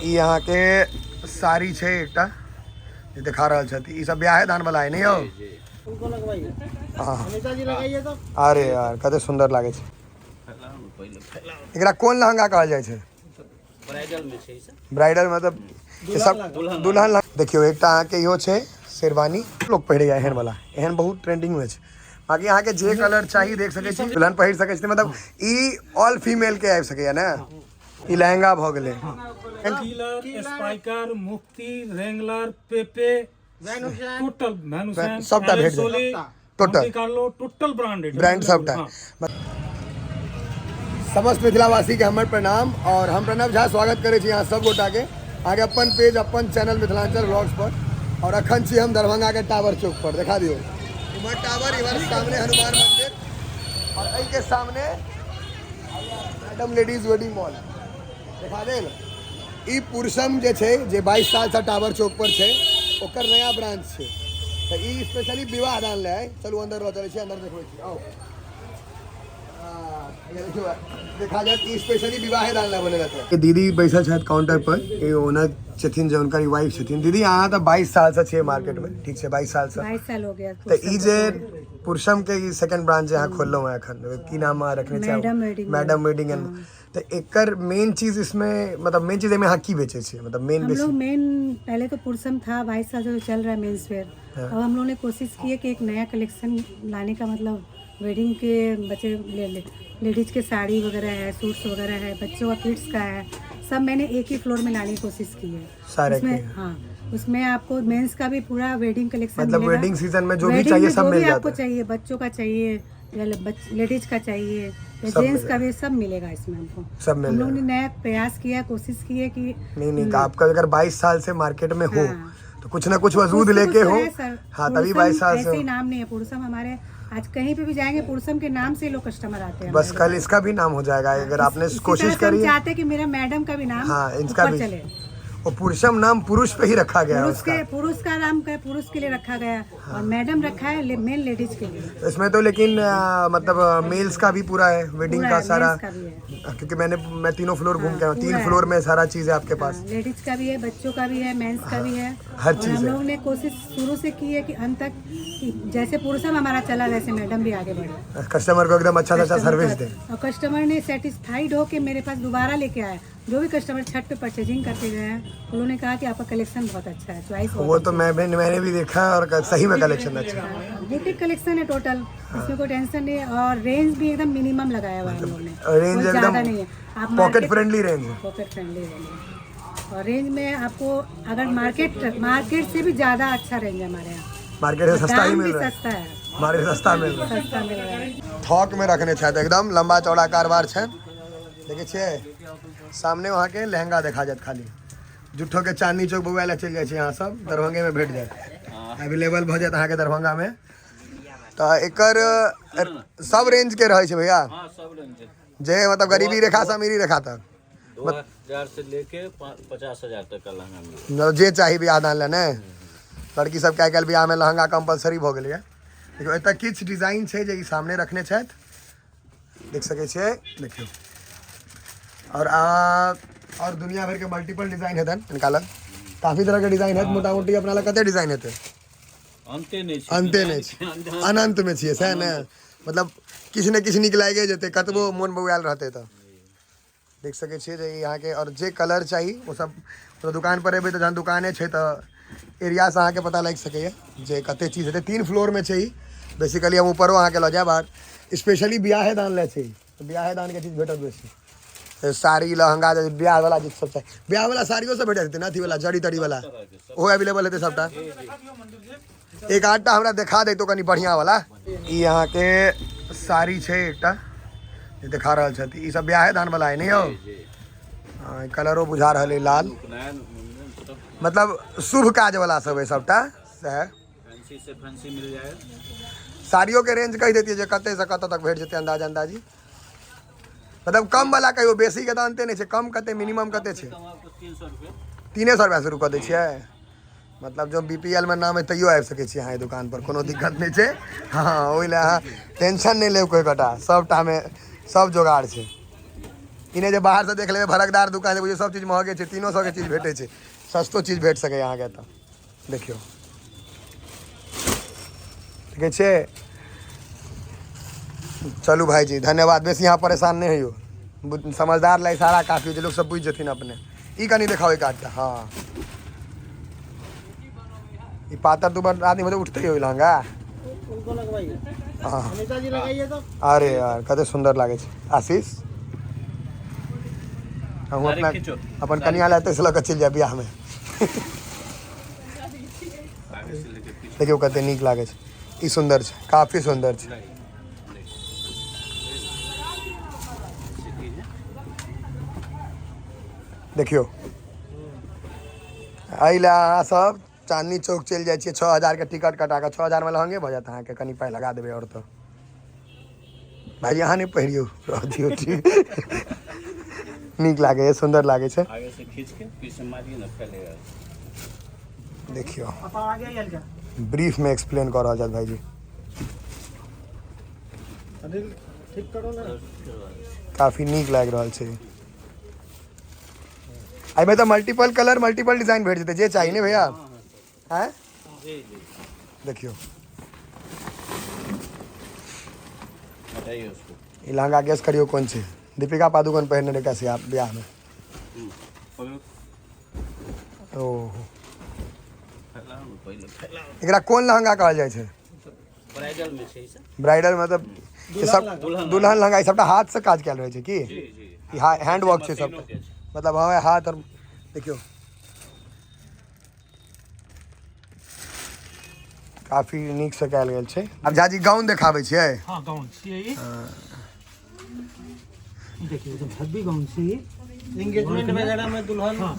ई अहाँके साड़ी छै एकटा जे देखा रहल छथि। ई सब ब्याहे दान वाला है नहीं हो? हाँ। अरे यार, कते सुंदर लागे छै। एकरा कोन लहंगा कहल जाइ छै? ब्राइडल में छै ई सब। ब्राइडल मतलब ई सब दुल्हन। देखियौ, एकटा अहाँके इहो छै शेरवानी। लोक पहिरैया एहन वाला, एहन बहुत ट्रेंडिंग में छै। बाकी अहाँके जे कलर चाही देख सकै छी, दुल्हन पहिर सकै छी। मतलब ई ऑल फीमेल के आबि सकैया ने? ई लहंगा भऽ गेलै। किलर, स्पाइकर, मुक्ति, रेंगलर, पेपे, टोटल मैनुसैन। सबटा भेट जायत। Total. Monte Carlo, total branded. Brand सबटा। समस्त मिथिलावासी के हमर प्रणाम और हम प्रणव झा स्वागत करै छी अहाँ सब गोटा के अहाँके अपन पेज, अपन चैनल मिथिलांचल व्लॉग्स पर। और अखन छी हम दरभंगा के टावर चौक पर। देखा दियौ इम्हर टावर, इम्हर सामने हनुमान मंदिर और एहि के सामने मैडम लेडीज वेडिंग मॉल देखा देल। ई पुरुषम जे छै, जे 22 साल से टावर चौक पर छै, ओकर नया ब्रांच छै। तऽ ई स्पेशली विवाह दान ले है। चलू अंदर लऽ चलै छी, अंदर देखबै छी। आउ। देखियौ, देखा जायत ई स्पेशली विवाहे दान ले बनेल छै। दीदी बैसल छथि काउंटर पर, ई ओनर छथिन जे हुनकर वाइफ छथिन। दीदी, अहाँ तऽ 22 साल से छियै मार्केट में, ठीक छै? 22 साल से। 22 साल हो गया। तऽ ई जे पुरुषम के ई सेकंड ब्रांच जे अहाँ खोललहुँ हेँ एखन, की नाम अहाँ रखने छियै? Madam wedding. Madam wedding and तो एकर मेन चीज इसमें, मतलब मेन चीज एमे अहाँ की बेचे छियै? मतलब मेन हम बेसी लोग मेन पहले तो पुरुषम था, 22 साल से जो चल रहा है मेंस वेयर। अब हम लोगों ने कोशिश की है कि एक नया कलेक्शन लाने का, मतलब वेडिंग के बच्चे ले, ले, लेडीज के साड़ी वगैरह है, सूट्स वगैरह है, बच्चों का किड्स का है, सब मैंने एक ही फ्लोर में लाने की कोशिश की है। सारे उसमें के। हाँ, उसमें आपको मेंस का भी पूरा वेडिंग कलेक्शन मतलब मिलेगा। वेडिंग सीजन में जो भी वेडिंग चाहिए में सब जो मिल भी जाता आपको है। चाहिए, बच्चों का चाहिए या लेडीज का चाहिए या सब जेंट्स का मिलेगा। भी, सब मिलेगा इसमें हमको। सब मिल हम लोग ने जाएगा। नया प्रयास किया, कोशिश की है कि नहीं नहीं, आपका अगर 22 साल से मार्केट में हो तो कुछ ना कुछ वजूद कुछ तो लेके कुछ तो हो। है सर। हाँ, तभी पुरुषम 22 साल से ऐसे ही हो। नाम नहीं है पुरुषम हमारे। आज कहीं पे भी जाएंगे, पुरुषम के नाम से ही लोग कस्टमर आते हैं बस हमारे। कल इसका भी नाम हो जाएगा अगर आपने इसी कोशिश तरह से हम करी। चाहते हैं कि मेरा मैडम का भी नाम हाँ, इसका ऊपर भी। चले। और पुरुषम नाम पुरुष पे ही रखा गया है पुरुष उसका। के, पुरुष का नाम का पुरुष के लिए रखा गया और मैडम रखा है मेन लेडीज के लिए। इसमें तो लेकिन मतलब मेल्स का भी पूरा है वेडिंग पूरा का है, सारा। मेंस का भी है। क्योंकि मैं तीनों फ्लोर घूम के आया हूँ। पूरा तीन है। फ्लोर में सारा चीज है आपके पास। लेडीज का भी है, बच्चों का भी है, मेंस का भी है। हर और चीज़ हम है। लोगों ने कोशिश शुरू से की है कि अंत तक कि जैसे पुरुषम हमारा चला, वैसे मैडम भी आगे बढ़े। कस्टमर को एकदम अच्छा से अच्छा कस्टमर सर्विस का- दे। और कस्टमर ने सेटिस्फाइड हो के मेरे पास दोबारा लेके आया। जो भी कस्टमर छठ पे परचेजिंग करके गए हैं, उन्होंने कहा कि आपका कलेक्शन बहुत अच्छा है, चॉइस। वो तो मैंने भी देखा और सही में कलेक्शन अच्छा है। बुटीक कलेक्शन है टोटल, इसमें कोई टेंशन नहीं है और रेंज भी एकदम मिनिमम लगाया हुआ है हम लोगों ने। रेंज कोई एकदम ज़्यादा नहीं है। आप पॉकेट फ्रेंडली रेंज है। पॉकेट फ्रेंडली रेंज है और रेंज में आपको अगर मार्केट मार्केट से भी ज़्यादा अच्छा रेंज है हमारे यहाँ। मार्केट से सस्ता ही दाम मिल भी रहा है। सस्ता है। मार्केट से सस्ता मिल रहा है। सस्ता मिल रहा है। थोक में रखने छथि, एकदम लंबा चौड़ा कारोबार छै। देखै छियै, सामने वहाँ के लहंगा देखा जायत। खाली झूठो के चांदनी चौक बौआ लए चलि जाइ छी अहाँ सब, दरभंगे में भेट जायत, अवेलेबल भऽ जायत अहाँके दरभंगा में। तऽ एकर सब रेंज के रहै छै भैया? हाँ, सब रेंज है। जे मतलब गरीबी रेखा से अमीरी रेखा तक। 2000 से लेके 50,000 तक का लहंगा मिलेगा। मतलब जे चाही बियाह दान लए ने, लड़की सबके आइ काल्हि बियाह में लहंगा कंपलसरी भऽ गेलैए। देखियौ, एतऽ किछु डिजाइन छै जे ई सामने रखने छथि, देख सकै छियै। देखियौ, और और दुनिया भर के मल्टीपल डिजाइन हेतनि हिनका लग, काफी तरह के डिजाइन हेत। मोटा मोटी अपना लग कते डिजाइन हेतै? अंते नहीं छै। अंते नहि छै, अनंत मे छियै सएह ने। मतलब किछु ने किछु नीक लागिए जेतै कतबो मोन बौआयल रहतै। तऽ देख सकै छियै जे ई अहाँके और जे कलर चाही ओ सब। मतलब दुकान पर एबै तऽ जहन दुकाने छै तऽ एरियासँ अहाँके पता लागि सकैए जे कते चीज हेतै। तीन फ्लोर मे छै ई बेसिकली। हम ऊपरो अहाँके लऽ जायब। आर स्पेशली बियाहे दान लए छै ई, तऽ बियाहे दानके चीज भेटत बेसी। तऽ साड़ी, लहंगा, जे बियाह वाला जे सब चाही, बियाह वाला साड़ियो सब भेटत हेतै ने? अथी वाला, जड़ी तड़ी वाला, ओहो अवेलेबल हेतै सबटा। एक आधटा हमरा देखा दैतो कनि बढ़िया वाला। ई अहाँके साड़ी छै एकटा जे देखा रहल छथि। ई सब बियाहे दान वाला है नहीं हो? हाँ, कलरो बुझा रहल है लाल। उपनयन, मुंडन सब। मतलब शुभ काज वाला सब है सबटा सएह। फैंसी से फैंसी मिल जाएगा। साड़ियो के रेंज कहि देतियै जे कते से कतऽ तक भेट जेतै, अंदाज अंदाजी। मतलब कम वाला कहियो, बेसी के तऽ अंते नहि छै। कम कते, मिनिमम कते छै? कम आपको 300 रुपये। 300 रुपया शुरू कऽ दै छियै। मतलब जो बीपीएल में नाम है तैयो आबि सकै छी अहाँ एहि दुकान पर, कोनो दिक्कत नहि छै। हँ, ओहि लए अहाँ टेंशन नहि लेब कोइ कटा, सबटामे सब जोगाड़ छै। ई नहि जे बाहरसँ देख लेबै भड़कदार दुकान छै, बुझियौ सब चीज महगे छै। 300 के चीज भेटै छै, सस्तो चीज भेट सकैए अहाँके एतऽ। देखियौ, देखै छियै। चलू भाईजी, धन्यवाद। बेसी यहाँ परेशान नहि होइयो, समझदार ला इशारा काफी जे लोग सब बुझि जेथिन अपने। ई कनि देखाउ एक आधटा। हाँ, ई पातर दुबर आदमी मतलब उठते हो लहंगा। हाँ, अरे यार कते सुंदर लागे छै। आशीष, हम साड़ी अपना खींचो। अपन कनिया लए एतै से लऽ कऽ चलि जायब बियाहमे। आगे से लेके पीछे। देखियौ कते नीक लागै छै। ई सुंदर छै, काफी सुंदर छै। नहीं नहीं, ऐसे कीजिए। देखियौ, एहि लए अहाँ सब चांदनी चौक चलि जाइ छियै 6000 के टिकट कटा कऽ। 6000 मे लहंगे भऽ जायत अहाँके, कनि पाइ लगा देबै। आओर तऽ भाइजी अहाँ नहि पहिरियौ, रह दियौ। ठीक नीक लागैए, सुन्दर लागै छै। आगे से खींच के पीछे मारिए ना, फैलेगा। देखियौ, ब्रीफ में एक्सप्लेन कऽ रहल छथि भाईजी। ठीक करो ना। काफी नीक लागि रहल छै। एहिमे तऽ मल्टीपल कलर, मल्टीपल डिजाइन भेट जेतै जे चाही ने भैया? आँय? जी जी। देखियौ। हटाइए उसको। ई लहंगा गेस करियौ कोन छै। दीपिका पादुकोण पहिरने रहै एकटा बियाहमे। पकड़ो। ओहो। फैलाओ ना, पहले फैलाओ। एकरा कोन लहंगा कहल जाइ छै? ब्राइडल में छै ई सब। ब्राइडल मतलब ई सब दुल्हन। दुल्हन लहंगा। ई सबटा हाथ से काज कयल रहै छै की? जी जी। ई हैंड वर्क छै मशीनों सबटा? के छै। मतलब हँ, हाथ। और देखियौ, काफी नीक से कयल गेल छै। आब झाजी गाउन देखाबै छियै। हाँ, गाउन छियै ई। ई देखियौ, एकदम हेवी गाउन छै ई। एंगेजमेंट वगैरह में दुल्हन। हाँ।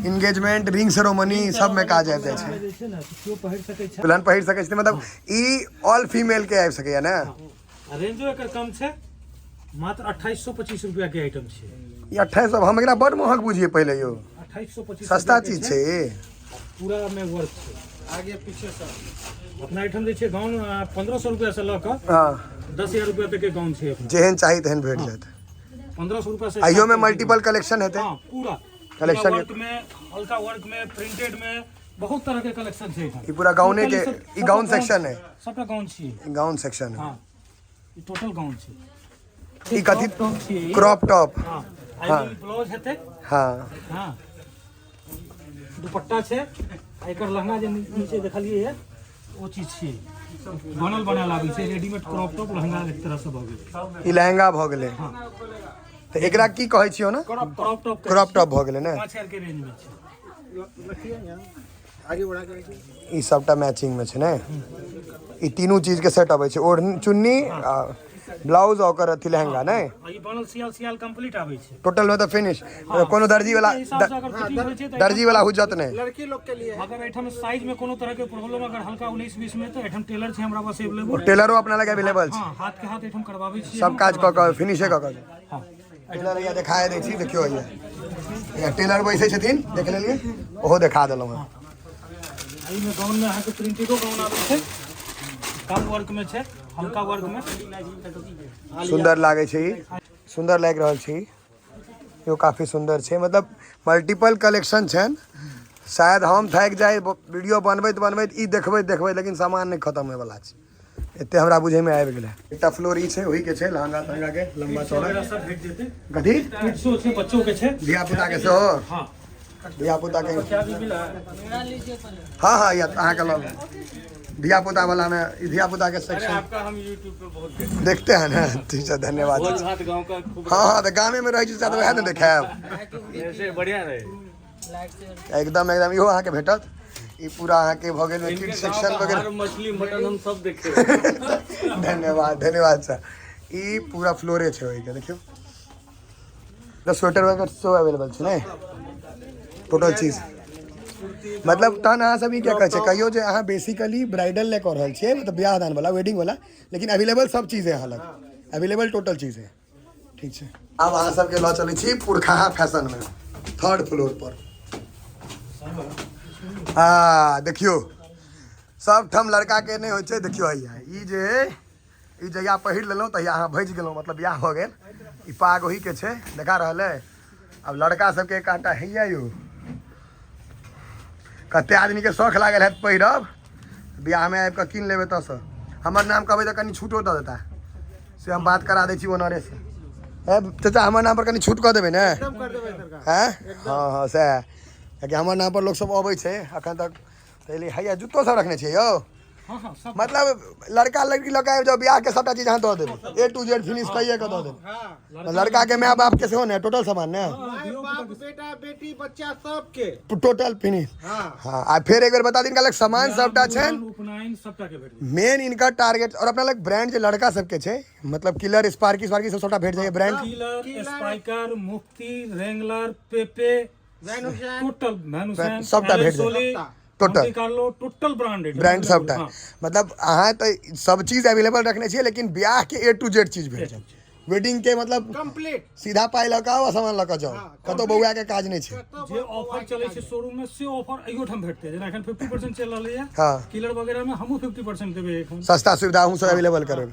इंगेजमेंट, रिंग सेरोमनी सब में काज आबि जाइ छै। जे छै ने, केओ पहिर सकै छै। दुल्हन पहिर सकै छै, मतलब ई ऑल फीमेल के आबि सकैया ने? आ रेंजो एकर कम छै, मात्र 2825 रुपया के आइटम छै। ई 2800? हम एकरा बड महग बुझिए पहिले यौ। 2825। सस्ता रुपया के चीज छै ई। पूरा में वर्क छै। आगे पीछे सब। अपना एहिठाम जे छै गाउन, 1500 रुपया से लऽ कऽ 10,000 रुपया तक के गाउन छै अपना। जेहन चाही तेहन भेट जायत। 1500 रुपया से अहियो में मल्टीपल कलेक्शन हेतै? हाँ, पूरा Collection। वर्क में, हल्का वर्क में, प्रिंटेड में, बहुत तरह के कलेक्शन छै एहिठाम। ई पूरा गाउने के टोटली ई गाउन सेक्शन है। सबटा गाउन छियै। गाउन सेक्शन है। हाँ, ई टोटल गाउन छै। ई कथी? क्रॉप टॉप छियै ई। Crop top. हाँ, आ ई ब्लाउज हेतै। हाँ, दुपट्टा छै। आ एकर लहंगा जे नीचे देखलियै ये, ओ चीज छियै। बनल बनायल आबै छै, रेडीमेड क्रॉप टॉप लहंगा एक तरह से भऽ गेल। ई लहंगा भऽ गेलै, तऽ एकरा की कहै छियौ ने? Crop top. Crop top भऽ गेलै ने? 5000 के रेंज में छै। रखिए यहाँ, आगे बढ़ा के रखिए। ई सबटा मैचिंग में छै ने? ई तीनू चीज के सेट अबै छै, ओढ़नी, चुन्नी आ ब्लाउज आ ओकर अथी लहंगा ने? आ ई बनल सियाल सियाल कंप्लीट आबै छै। टोटल में तऽ फिनिश, कोनो दर्जी वाला एहि हिसाब से अगर फिटिंग होइ छै तऽ दर्जी वाला हुज्जत नहि। लड़की लोग के लिए है। अगर एहिठाम साइज में कोनो तरह के प्रॉब्लम अगर हल्का 19 20 में, तऽ एहिठाम टेलर छै हमरा पास अवेलेबल। टेलरो अपना लग अवेलेबल छै? हाँ, हाथ के हाथ एहिठाम करवाबै छियै। सब काज कऽ कऽ, फिनिशे कऽ कऽ। हाँ। टेलर हैया, देखाए दै छी। देखियौ, हैया हैया टेलर बैसै छथिन, देख लेलियै, ओहो देखा देलहुँ हँ। एहिमे गाउन में अहाँके प्रिंटेडो गाउन आबै छै, कम वर्क में छै, हल्का वर्क में। सुन्दर लागै छै ई, सुन्दर लागि रहल छै ई। इहो काफी सुन्दर छै। मतलब मल्टीपल कलेक्शन छनि। शायद हम थाकि जाइ वीडियो बनबैत बनबैत, ई देखबैत देखबैत, लेकिन सामान नहि खतम होयवला छै, एते हमरा बुझैमे आबि गेलै। एकटा फ्लोर ई छै, ओही के छै लहंगा तहंगा के लम्बा चौड़ा। वगैरह सब भेट जेतै। कथी? किड्सो छै, बच्चो के छै। धिया पुता के सेहो? हाँ। धिया पुता के। हाँ हाँ, या अहाँके लऽ लेब। धिया पुता वाला में ई धिया पुता के सेक्शन। आपका हम यूट्यूब पे बहुत देखते। देखते हैं ना? ठीक है, धन्यवाद। भोज भात गांव का खूब। हाँ हाँ, तऽ गामे में रहै छी तऽ वएह ने देखायब। ऐसे बढ़िया रहे। एकदम एकदम। इहो अहाँके भेटत। ई पूरा अहाँके भऽ गेल किड सेक्शन हर वगैरह। मछली मटन हम सब देखे। धन्यवाद, धन्यवाद सर। ई पूरा फ्लोरे छै ओहिके। देखियौ तऽ स्वेटर वगैरह सेहो अवेलेबल छै ने? टोटल चीज। मतलब तहन अहाँ सब ई क्या कहै छै, कहियो जे अहाँ बेसिकली ब्राइडल ले कऽ रहल छियै, मतलब बियाह दान वाला, वेडिंग वाला, लेकिन अवेलेबल सब चीज है अहाँ लग, अवेलेबल टोटल चीज है। ठीक छै, आब अहाँ सबके लऽ चलै छी पुरखाहा फैशन में, थर्ड फ्लोर पर। आ देखियौ, सब ठाम लड़का के नहि होइ छै। देखियौ हैया, ई जे ई जहिया पहिर लेलहुँ तहिया अहाँ भजि गेलहुँ, मतलब बियाह भऽ गेल। ई पाग ओही के छै, देखा रहल है। आब लड़का सबके एक आटा हैया यौ, कते आदमी के शौख लागल हैत पहिरब, बियाह में आबि कऽ कीन लेबै एतऽसँ। हमर नाम कहबै तऽ कनि छूटो दऽ देता, से हम बात करा दै छी ओनरे से। ए चाचा, हमर नाम पर कनि छूट कऽ देबै ने? एकदम कर देबै सरकार। हैं? हँ हँ, सएह, कियाकि हमर नाम पर लोक सब अबै छै अखन तक। ताहि लिए हैया जूतो सब रखने छियै यौ? हँ हँ, सब। मतलब लड़का लड़की लऽ कऽ आबि जाउ, बियाह के सबटा चीज अहाँ दऽ देबै, ए टू जेड फिनिश कइए कऽ दऽ देबै। हाँ। लड़का के माय बाप के सेहो ने टोटल सामान ने? माय बाप, बेटा बेटी, बच्चा सबके टोटल फिनिश। हाँ। हाँ, आ फेर एक बेर बता दिन लग सामान सबटा छै। उपनयन सबटा के भेट। मेन इनका टारगेट और अपना लग ब्रांड जे लड़का सबके छै, मतलब किलर, स्पार्की स्पार्की सब सबटा भेट जाइए brand? Killer, Spykar, Mufti, Wrangler, Pepe, Van Heusen. Total man Heusen. सबटा भेट जायत। Total. Monte Carlo, total branded. Brand सबटा। मतलब अहाँ तऽ सब चीज अवेलेबल रखने छियै, लेकिन बियाह के ए टू जेड चीज भेट जायत, वेडिंग के मतलब कंप्लीट। सीधा पाइ लऽ कऽ आउ आ सामान लऽ कऽ जाउ, कतौ बौआ के काज नहि छै। जे ऑफर चलै छै शोरूम में से ऑफर अहियो ठाम भेटतै। जेना एखन 50% चलि रहलैए किलर वगैरह में, हमहूँ 50% देबै एखन। सस्ता सुविधा अहूँ सब अवेलेबल करबै।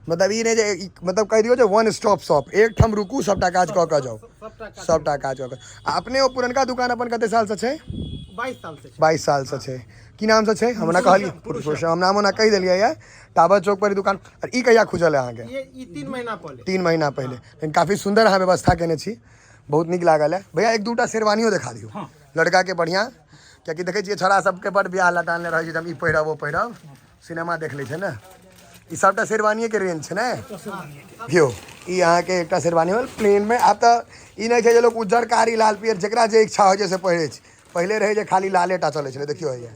मतलब ई नहि जे मतलब कहि दियौ जे वन स्टॉप शॉप, एक ठाम रुकू, सबटा काज कऽ कऽ जाउ। सबटा काज। सबटा काज कऽ कऽ। आ अपने ओ पुरनका दुकान अपन कते सालसँ छै? 22 साल से छै। 22 सालसँ छै। की नामसँ छै? हमरा कहलियै पुरुषोत्तम, हम नाम ओना कहि देलियै यऽ। टावर चौक पर ई दुकान। आओर ई कहिया खुजल है अहाँके? ये ई 3 महीना पहले। 3 महीना पहिले, लेकिन काफी सुन्दर अहाँ व्यवस्था केने छी, बहुत नीक लागल है। भैया, एक दूटा शेरवानियो देखा दियौ लड़का के बढ़िया, कियाकि देखै छियै छोड़ा सबके बड़ बियाह लटानले रहै छै जे हम ई पहिरब, ओ पहिरब, सिनेमा देख लै छै ने। ई सबटा शेरवानिये के रेंज छै ने? देखियौ, ई अहाँके एकटा शेरवानी भेल प्लेन मे। आब तऽ ई नहि छै जे लोक उज्जर, कारी, लाल, पियर, जेकरा जे इच्छा होइ छै से पहिरै छै। पहिले रहै जे खाली लाले टा चलै छलै। देखियौ हैया,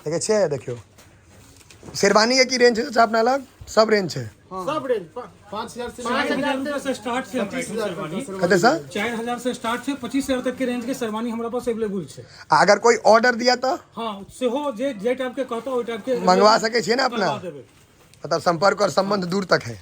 देखै छियै? देखियौ, शेरवानी के की रेंज छै चाचा अपना लग? सब रेंज छै? सब रेंज, 5000 से 4000 रुपये से स्टार्ट छै हमरा एहिठाम शेरवानी। कते सर? 4000 से स्टार्ट छै, 25,000 तक के रेंज के शेरवानी हमरा पास अवेलेबल छै। आ अगर कोई ऑर्डर दिया तऽ? हाँ, सेहो जे जे टाइप के कहता ओहि टाइप के मंगवा सकै छियै ने अपना? करवा देबै। मतलब संपर्क और संबंध दूर तक है।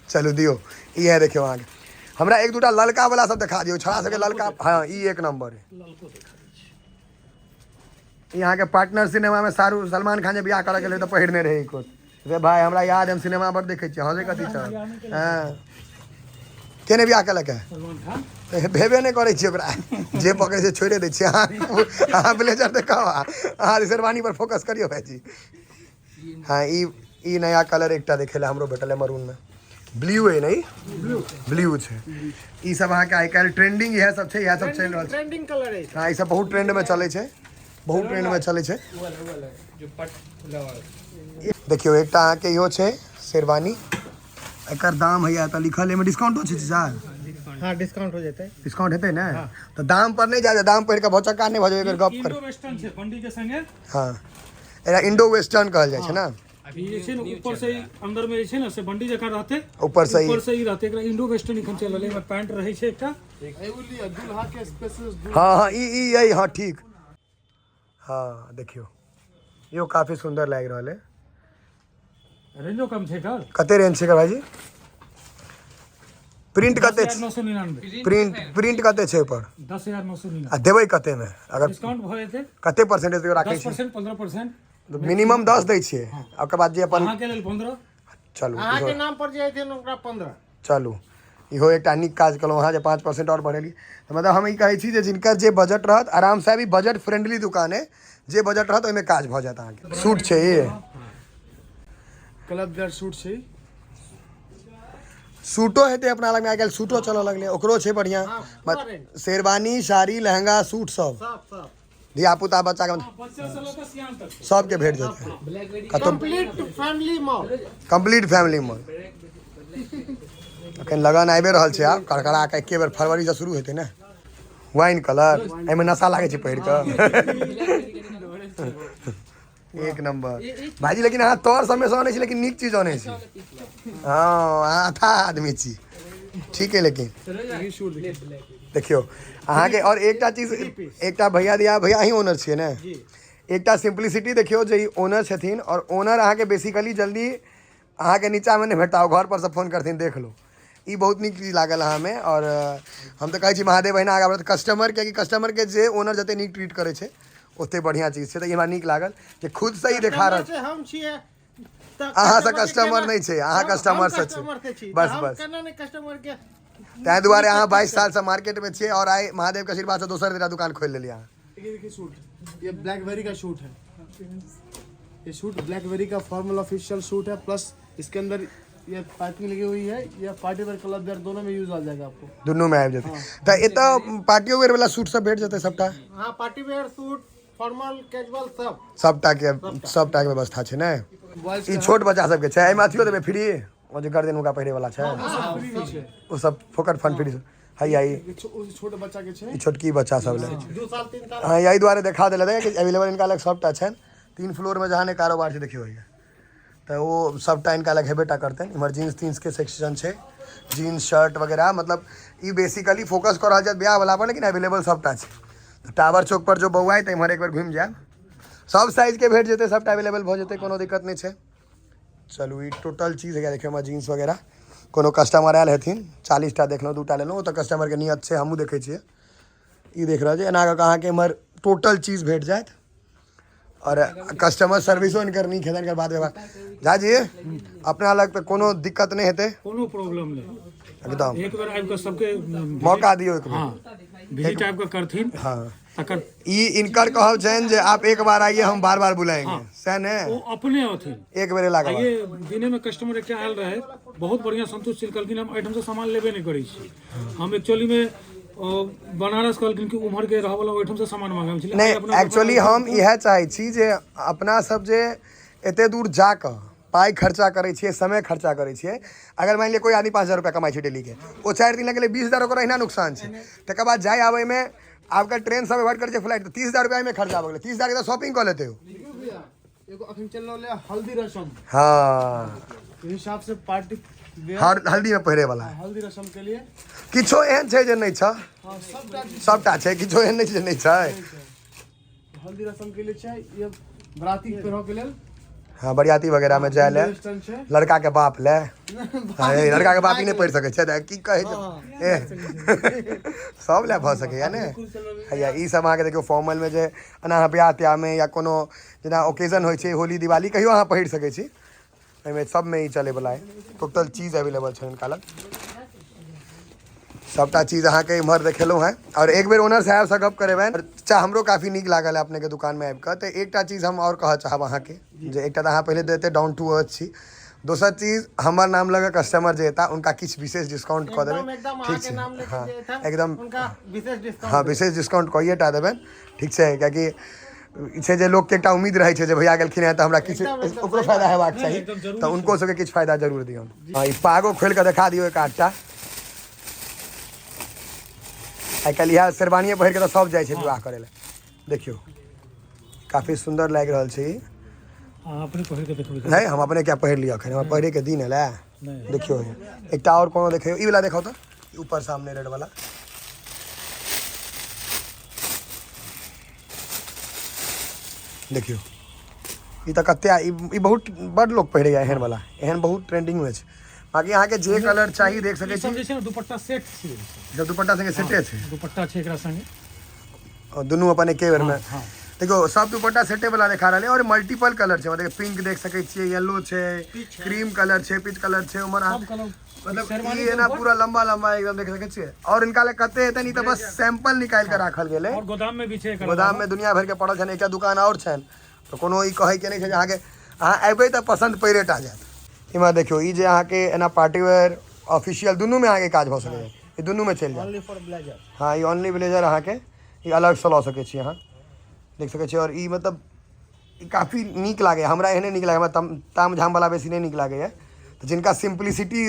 चलू, दियौ। ई है, देखियौ, अहाँके हमरा एक दूटा ललका वाला सब देखा दियौ, छड़ा सबके ललका। हाँ, ई एक नंबर है। ललको देखा दै छी। ई अहाँके पार्टनर सिनेमा में शाहरुख सलमान खान जे बियाह करऽ गेलै तऽ पहिरने रहै ई कोट। रे भाई, हमरा याद है, हम सिनेमा पर देखै छियै। हँसै कथी छौ? हाँ, केने बियाह केलक है? सलमान खान। भेबे नहि करै छियै ओकरा, जे पकड़ै छै छोड़े दै छियै। अहाँ अहाँ ब्लेजर देखाउ, अहाँ शेरवानी पर फोकस करियौ भाईजी। हाँ, ई ई नया कलर एकटा देखै लए हमरो भेटल है, मरून में। ब्लू है नहीं, ब्लू छै। ई सब अहाँके आइ काल्हि ट्रेंडिंग इएह सब छै, इएह सब चलि रहल छै। ट्रेंडिंग कलर है। हाँ, ई सब बहुत ट्रेंड में चलै छै, बहुत ट्रेंड में चलै छै। देखियौ, एकटा अहाँके इहो छै शेरवानी। एकर दाम हैया तऽ लिखल एहिमे, डिस्काउंटो छै चाचा? हाँ, डिस्काउंट हो जेतै। डिस्काउंट हेतै ने? तऽ दाम पर नहि जाय, दाम पढ़ि कऽ भौचक्का नहि भऽ जाय, एक बेर गप कर। इंडो वेस्टर्न छै बंडी के संगे। हाँ, एकरा इंडो वेस्टर्न कहल जाइ छै ने? ई जे छै ने ऊपर से ई अंदर में जे छै ने से बंडी जकाँ रहतै। ऊपर से ई ऊपर से ई रहतै। एकरा इंडो वेस्टर्न एखन चलि रहलै। एहिमे पैंट रहै छै एकटा। हाँ हाँ, ई ई यही। हाँ, ठीक। हाँ, देखियौ, इहो काफी सुन्दर लागि रहल है। रेंजो कम छै एकर। कते रेंज छै एकर भाईजी? प्रिंट कते छै? 999। प्रिंट प्रिंट कते छै ओहिपर? 10,999। आ देबै कते मे अगर? डिस्काउंट भऽ जेतै। कते परसेंटेज राखै दस छी? परसेंट, 15%। मिनिमम 10 दै छियै, ओकर बाद जे अपन। अहाँके लेल 15। चलू। अहाँके इहो नाम पर जे अयथिन ओकरा 15। चलू, इहो एकटा नीक काज केलहुँ अहाँ जे 5% आओर बढ़ेलियै। तऽ मतलब हम ई कहै छी जे जिनकर जे बजट रहत आरामसँ आबि, बजट फ्रेंडली दुकान है, जे बजट रहत ओहिमे काज भऽ जायत अहाँके। सूट छै ई? क्लब वेयर सूट छै। सूटो हेतै अपना लगमे? आइ काल्हि सूटो चलऽ लगलै, ओकरो छै बढ़िआँ। पूरा रेंज। शेरवानी, साड़ी, लहंगा, सूट सब? सब सब। धिया पुता बच्चाके? बच्चा से लऽ कऽ सियान तक। सबके भेट जेतै कतौ? Complete family mall. Complete family mall. एखन लगन आबि रहल छै, आब कड़कड़ा के एके बेर फरवरीसँ शुरू हेतै ने। वाइन कलर, एहिमे नशा लागै छै पहिर कऽ। एक नंबर भाईजी, लेकिन अहाँ तोर समय से अनै छी, लेकिन नीक चीज अनै छी। हँ, अहाँ अथाह आदमी छी, ठीक है। लेकिन देखियौ अहाँके आओर एकटा चीज, एकटा भैया दिया। भैया, अहीं ओनर छियै ने? एकटा सिम्पलिसिटी देखियौ जे ई ओनर छथिन आओर ओनर अहाँके बेसिकली जल्दी अहाँके नीचाँमे नहि भेटता, ओ घर पर से फोन करथिन, देख लो। ई बहुत नीक चीज लागल अहाँमे। आओर हम तऽ कहै छी महादेव अहिना आगाँ बढ़त कस्टमर, कियाकि कस्टमरके जे ओनर जते नीक ट्रीट करै छै ओते बढ़िआँ चीज छै। तऽ ई हमरा नीक लागल जे खुदसँ ही देखा रहल से हम छियै। तऽ अहाँ से कस्टमर के कस्टमर केना- नहि छै, अहाँ हम- कस्टमर हम से छी। कस्टमर से छी बस, तऽ हम बस। केना नहि कस्टमर के ताहि दुआरे अहाँ 22 साल से मार्केट में छियै और आइ महादेव के आशीर्वाद से दोसर दिना दुकान खोलि लेलियै अहाँ। ये देखिए सूट, ये ब्लैकबेरी का सूट है। ये सूट ब्लैकबेरी का फॉर्मल ऑफिशियल सूट है। प्लस इसके अंदर ये पाइपिंग लगी हुई है। ये पार्टी वेयर, क्लब वेयर दोनों में यूज आ जाएगा आपको। दुनू में आबि जेतै तऽ एतऽ पार्टियो वेयर वाला सूट सब भेट जेतै सबटा? हाँ, party wear suit, formal, casual सब। सबटा के सबटा के व्यवस्था छै ने? बॉयज ई छोट बच्चा सबके छै। एहिमे अथियो देबै फ्री, ओ जे गर्दन हुनका पहिरे वाला छै। फ्री भी छै। ओ सब फोकट फन फ्री हैया ई। ये छोट बच्चा के छै। ई छोटकी बच्चा सब ले। 2 साल, 3 साल। हाँ, यही दुआरे देखा देले कि अवेलेबल इनका अलग सबटा छनि। 3 फ्लोर में जहाँ ने कारोबार छै देखियौ होइया तऽ ओ सबटा इनका अलग हेबे टा करतनि। इम्हर जीन्स तीन्स के सेक्शन छै, जीन्स शर्ट वगैरह। मतलब ई बेसिकली फोकस कऽ रहल छथि ब्याह वाला पर, लेकिन अवेलेबल सबटा छै। तऽ टावर चौक पर जो बौआइ तऽ इम्हर एक बेर घुमि जायब, सब साइजके भेट जेतै, सबटा अवेलेबल भऽ जेतै, कोनो दिक्कत नहि छै। चलू, ई टोटल चीज है। देखियौ हमरा जीन्स वगैरह कोनो कस्टमर आयल हेथिन, 40 टा देखलहुँ, 2 टा लेलहुँ। ओ तऽ कस्टमरके नियत छै, हमहूँ देखै छियै। ई देख रहल छी, एना कऽ कऽ अहाँके एम्हर टोटल चीज भेट जायत आओर कस्टमर सर्विसो हिनकर नीक हेतनि। हिनकर बात व्यवहार, झाजी, अपना लग तऽ कोनो दिक्कत नहि हेतै? कोनो प्रॉब्लम नहि। एकदम। एक बेर आबि कऽ सबके मौका दियौ एक बेर। हाँ, विजिट आबि कऽ करथिन। तकर ई इनकर कहब छनि जे आप एक बार आइए, हम बार बार बुलाएंगे, सएह ने? ओ अपने अथिन। एक बेर एलाके बाद। आइए दिने में कस्टमर एकटा आयल रहे, बहुत बढ़िया संतुष्ट छल। कहलखिन हम एहिठाम से सामान लेबे नहि करै छी। हम एक्चुअली में बनारस कहलखिन कि उम्हर के रहऽ वाला ओहिठाम से सामान मंगाबै छलै। नहि, आइ अपना एक्चुअली हम इएह चाहै छी जे अपना सब जे एते दूर जा कऽ पाइ खर्चा करै छियै, समय खर्चा करै छियै, अगर मानि लिअ कोइ आदमी 5,000 रुपया कमाइ छै डेलीके, ओ 4 दिन लगेलै, 20,000 ओकर अहिना नुकसान छै। तकर बाद जाय आबैमे आबके ट्रेन सब एवॉइड करै छै, फ्लाइट, तऽ 30,000 रुपया एहिमे खर्चा भऽ गेलै। 30,000 के तऽ शॉपिंग कऽ लेतै ओ। देखियौ भैया, एगो अखन चल रहल है हल्दी रसम के हिसाब से पार्टी वेयर। हर हल्दीमे पहिरे वाला। हल्दी रसम के लिए। किछो एहन छै जे नहि छै? हाँ, सबटा चीज। सबटा छै, किछो एहन नहि छै जे नहि छै। हल्दी रसम के लिए छै, ये बराती के पहिरऽ के लेल। हँ, बरियाती वगैरहमे जाय लए। वेस्टर्न छै। लड़का के बाप ले। हाँ, ए, लड़का के बाप ही नहि पढ़ि सकै छै तऽ की कहै छै? ए, सब लए भऽ सकैया ने। हैया ई सब अहाँके देखियौ, फॉर्मलमे जे एना अहाँ ब्याह त्याहमे या कोनो जेना ओकेजन होइ छै, होली, दिवाली, कहियो अहाँ पहिर सकै छी। एहिमे सबमे ई चलैवला है। टोटल चीज अवेलेबल छै हुनका लग। सबटा चीज अहाँके इम्हर देखेलहुँ हेँ आओर एक बेर ओनर साहेबसँ गप करेबनि। चाचा, हमरो काफी नीक लागल है अपनेके दुकानमे आबि कऽ। तऽ एकटा चीज हम आओर कहऽ चाहब अहाँके जे एकटा तऽ अहाँ पहिले देते डाउन टू अर्थ छी, दोसर चीज हमर नाम लऽ कऽ कस्टमर जे एता उनका किछु विशेष डिस्काउंट कऽ एकदम देबै। एकदम। ठीक अहाँके छै? नाम लेके जे एथिन, एकदम। हुनका विशेष डिस्काउंट। हँ, विशेष डिस्काउंट कइए टा देबनि, ठीक छै? कियाकि ई छै जे लोकके एकटा उम्मीद रहै छै जे भैया गेलखिन हेँ तऽ हमरा किछु एकदम, एकदम। ओकरो फायदा हेबाक चाही। एकदम जरूरी। तऽ हुनको सबके किछु फायदा जरूर दियौन। हँ, ई पागो खोलि कऽ देखा दियौ एक आधटा। आइ काल्हि इएह शेरवानिए पहिर कऽ तऽ सब जाइ छै विवाह करै लए। देखियौ, काफी सुन्दर लागि रहल छै ई। अहाँ अपने पहिर के देखबै? नहि, हम अपने क्या पहिर लिअ, एखन हमरा पहिरेके दिन एलै। नहि। देखियौ, एकटा आओर कोनो देखियौ, ई वाला देखाउ तऽ, ई ऊपर सामने रेड वाला। देखियौ, ई तऽ कते ई ई बहुत बड लोक पहिरैया एहन वाला। एहन बहुत ट्रेंडिंग मे छै। बाकी अहाँके जे कलर चाही देख सकै ई सब छी। जे छै ने दुपट्टा सेट छै। ई सब दुपट्टा संगे सेटे छै? दुपट्टा छै एकरा संगे। और दुनू अपन एके बेर में। हाँ। देखियौ, सब दुपट्टा सेटे वाला देखा रहल है और मल्टीपल कलर छै। मतलब पिंक देख सकै छियै, येलो छै, क्रीम कलर छै, पीच कलर छै उमर। सब कलर। मतलब शेरवानी ई के एना ऊपर। पूरा लंबा लंबा एकदम देख सकै छियै। और इनका ले कते हेतनि? ई तऽ बस सैंपल निकालि के राखल गेलै। और गोदाम में भी छै एकर। गोदाम में दुनिया भरि के पड़ल छनि। एकटा दुकान और छनि, तऽ कोनो ई कहै के नहि छै जे अहाँके अहाँ एबै तऽ पसन्द पड़िए टा जायत। इम्हर देखियौ, ई जे अहाँके एना पार्टी वेयर, ऑफिशियल दुनूमे अहाँके काज भऽ सकैए। ई दुनूमे चलि जायत। Only for blazer. हाँ, ई ओनली ब्लेजर अहाँके ई अलगसँ लऽ सकै छी अहाँ, देख सकै छी। आओर ई मतलब ई काफी नीक लागैए हमरा, एहने नीक लागैए। हमरा ताम झामवला बेसी नहि नीक लागैए। तऽ जिनका सिम्पलिसिटी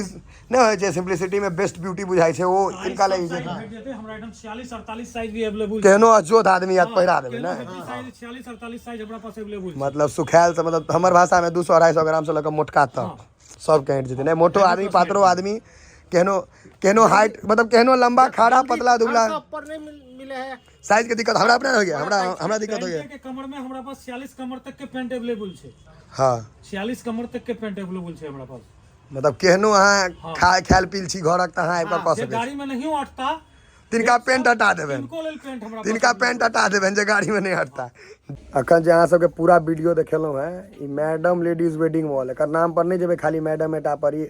नहि होइ छै, सिम्पलिसिटीमे बेस्ट ब्यूटी बुझाइ छै, ओ इनका लागि साइज जेतै। भेट जेतै। हमरा एहिठाम 46 48 साइज भी अवेलेबल। केहनो अजोध आदमी आयत, पहिरा देबै ने? साइज 46 48 साइज हमरा पास अवेलेबल। मतलब सुखायल से मतलब हमर भाषामे 200 250 ग्रामसँ लऽ कऽ मोटका तक सबके ऐंठ जेतै ने? मोटो आदमी, पातरो आदमी, केहनो केहनो हाइट, मतलब केहनो लंबा, खाड़ा, पतला, दुबला। सब पर नहीं मिले है। साइज के दिक्कत हमरा अपना हो गया, हमरा हमरा दिक्कत हो गया। पैंट के कमर में हमरा पास 46 कमर तक के पैंट अवेलेबल छै। 46 कमर तक के पैंट अवेलेबल छै हमरा पास। मतलब केहनो अहाँ खा खायल पील छी घरक तऽ अहाँ आबि कऽ कऽ जे सकै छी। गाड़ी में नहीं अटता। तिनका पेंट हटा देबनि। तिनको लेल पेंट हमरा। तिनका पेंट हटा देबनि जे गाड़ी में नहीं हटता। अखन जे अहाँ सबके पूरा वीडियो देखेलहुँ हेँ, ई मैडम लेडीज वेडिंग मॉल, एकर नाम पर नहि जेबै खाली मैडम एटा पर, ई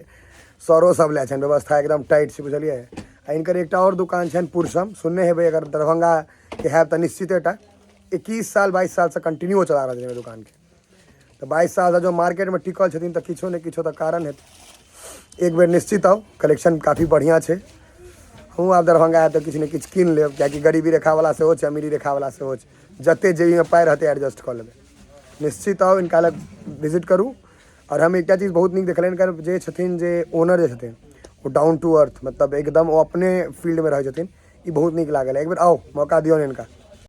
सरो सब लए छनि, व्यवस्था एकदम टाइट छै, बुझलियै। आ हिनकर एकटा आओर दुकान छनि पुरसम, सुनने हेबै अगर दरभंगाके हैब तऽ निश्चिते टा। 21 साल 22 सालसँ कंटिन्यू चला रहल छथिन दुकानके, तऽ 22 सालसँ जो मार्केटमे टिकल छथिन तऽ किछो ने किछो तऽ कारण हेतै। एक बेर निश्चित आउ, कलेक्शन काफी बढ़िआँ छै। हमहूँ आब दरभंगा आयब तऽ किछु ने किछु कीन लेब, किएकि गरीबी रेखावला सेहो छै, अमीरी रेखावला सेहो छै, जतेक जेबीमे पाइ रहतै एडजस्ट कऽ लेबै। निश्चित आउ, हिनका लग विजिट करू। आओर हम एकटा चीज बहुत नीक देखलियनि, हिनकर जे छथिन, जे ओनर जे छथिन, ओ डाउन टू अर्थ, मतलब एकदम ओ अपने फील्डमे रहै छथिन। ई बहुत नीक लागल। एक बेर आउ, मौका दियौन हिनका।